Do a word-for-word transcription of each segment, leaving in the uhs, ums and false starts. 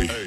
Assalamualaikum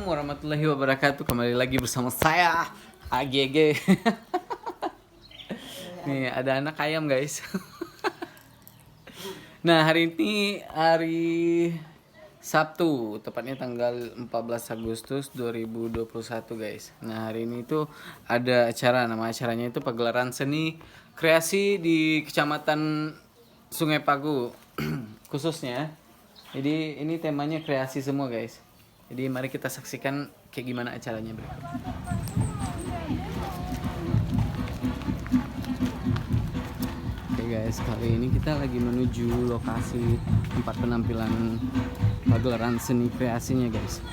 warahmatullahi wabarakatuh. Kembali lagi bersama saya, A G G. Nih, ada anak ayam, guys. Nah, hari ini hari Sabtu, tepatnya tanggal empat belas Agustus dua ribu dua puluh satu, guys. Nah, hari ini tuh ada acara, nama acaranya itu pagelaran seni kreasi di Kecamatan Sungai Pagu, khususnya. Jadi, ini temanya kreasi semua, guys. Jadi, mari kita saksikan kayak gimana acaranya berikut. Oke, guys, kali ini kita lagi menuju lokasi tempat penampilan pagelaran seni kreasinya, guys.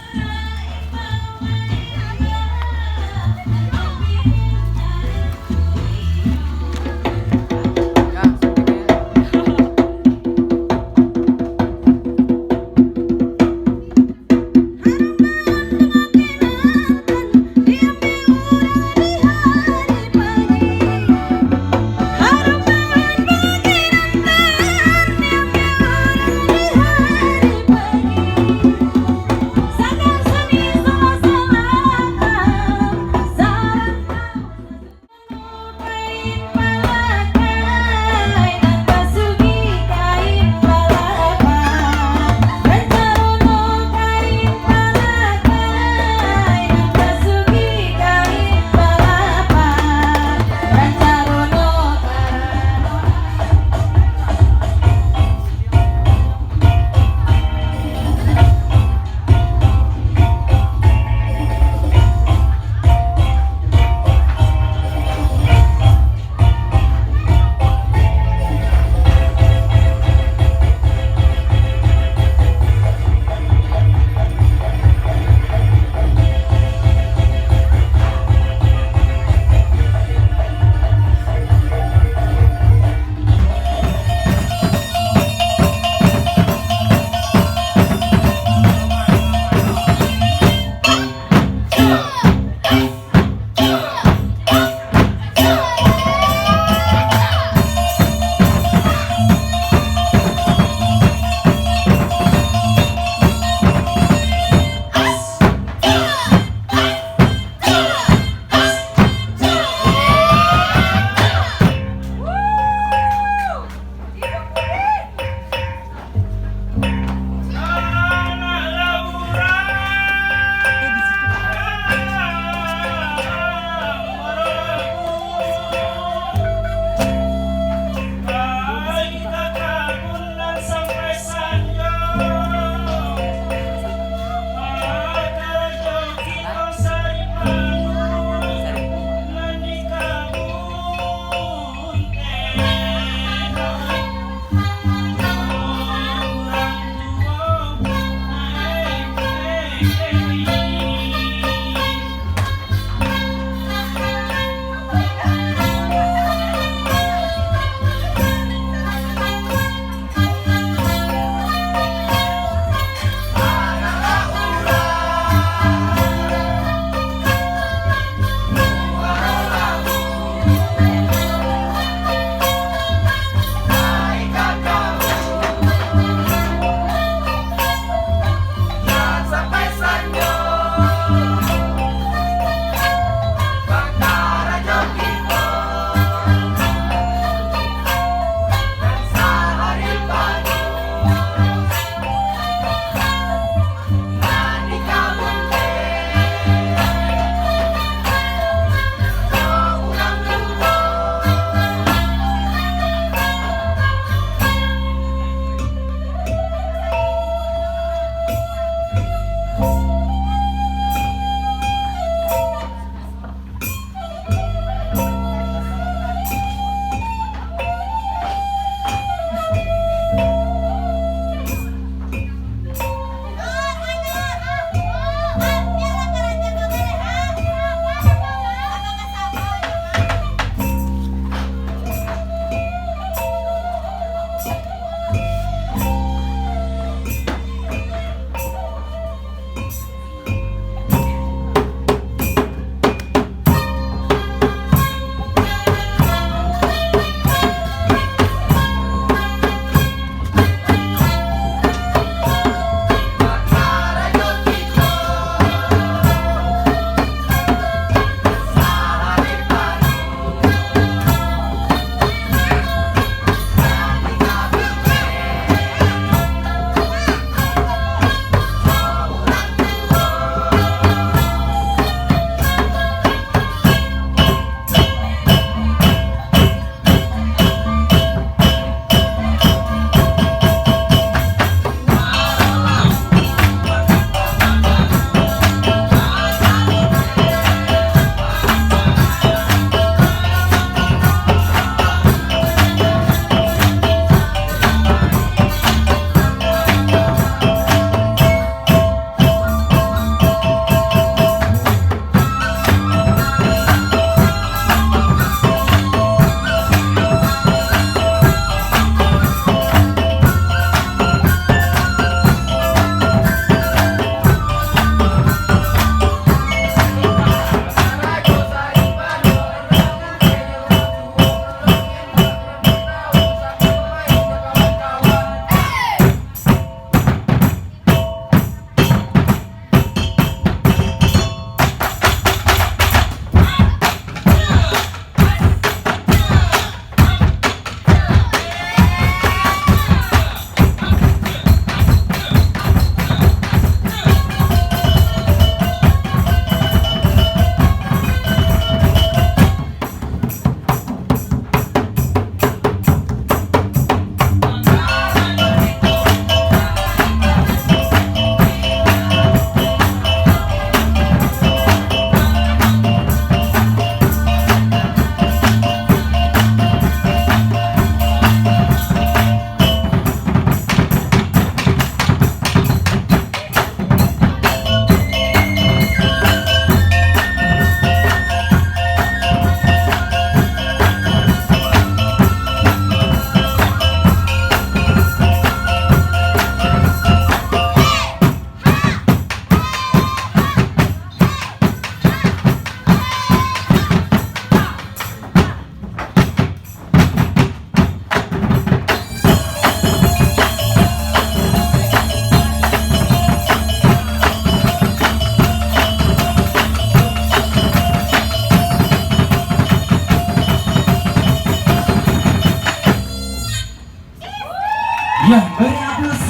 Yah, beri aplaus.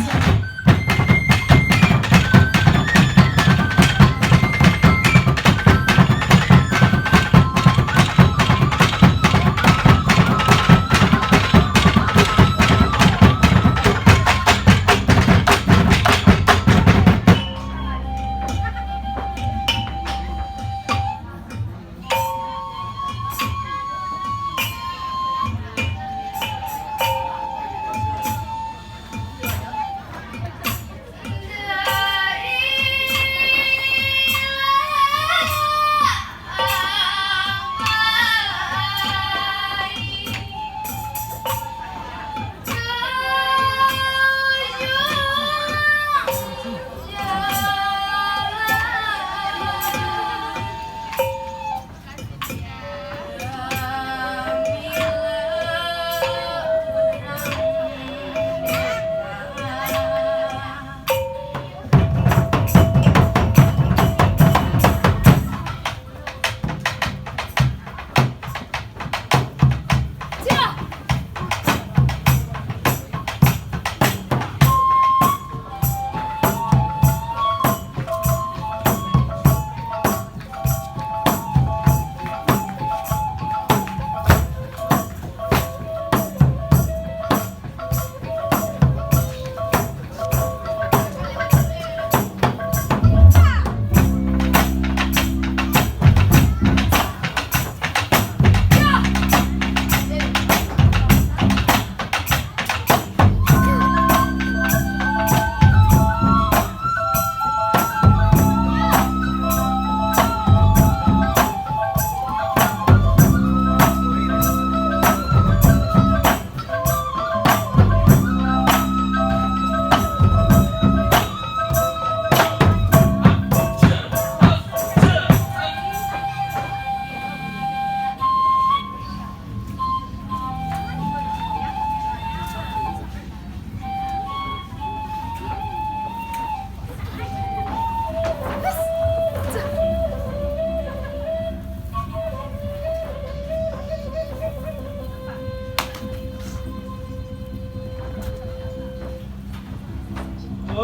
Oi,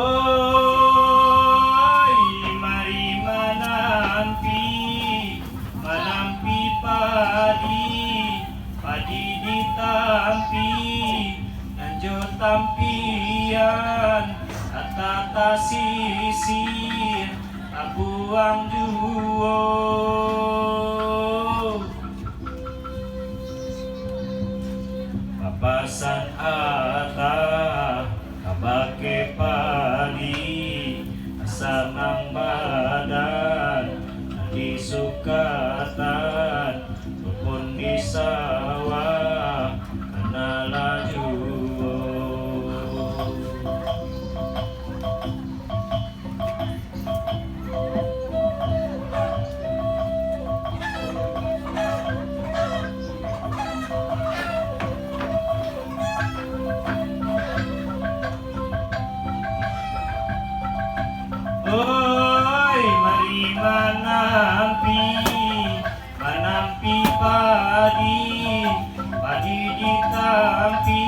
mari manampi, manampi padi, padi ditampi, nan jo tampian, atah tasisih, tabuang juo. Papasan atah, kabake padi, sanang badan, di sukatan, rumpun di sawah, kanalah juo. Oi, mari manampi, manampi padi, padi ditampi,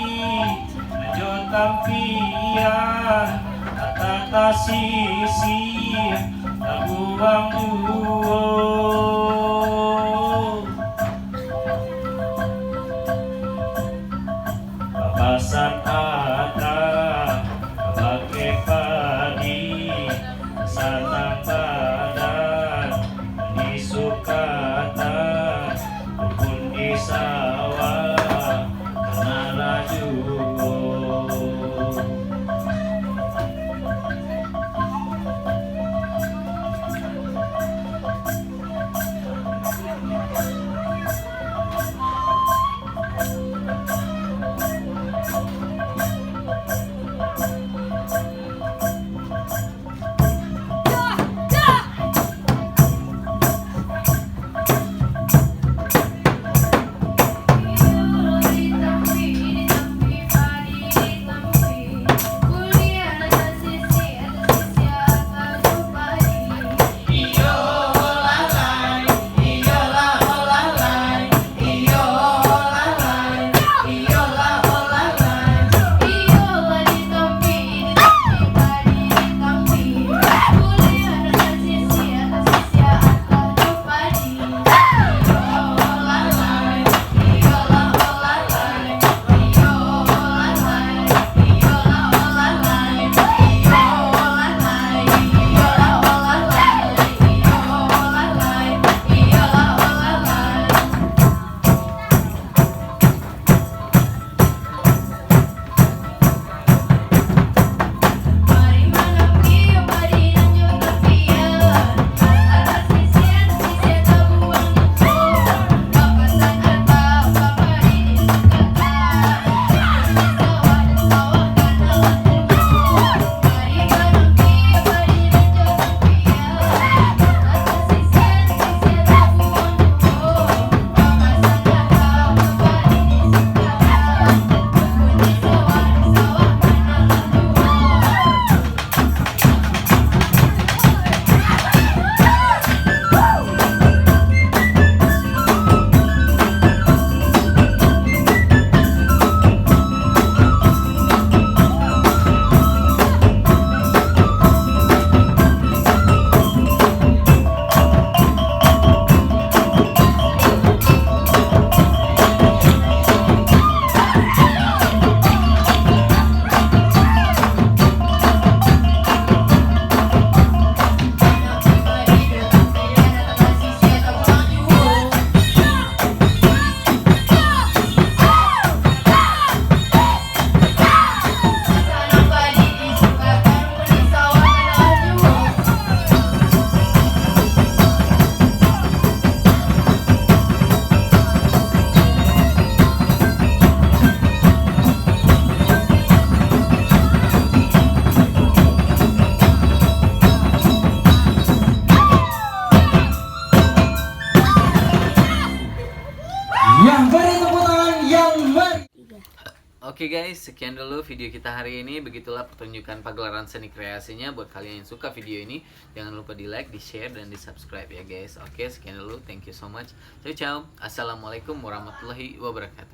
nan jo tampian, atah tasisih, tabuang juo. Papasan atah, kabake padi, sanang badan, di sukatan, rumpun di sawah, kanalah juo. Oke guys, sekian dulu video kita hari ini. Begitulah pertunjukan pagelaran seni kreasinya. Buat kalian yang suka video ini, jangan lupa di like, di share, dan di subscribe ya guys. Oke, sekian dulu. Thank you so much. Ciao ciao. Assalamualaikum warahmatullahi wabarakatuh.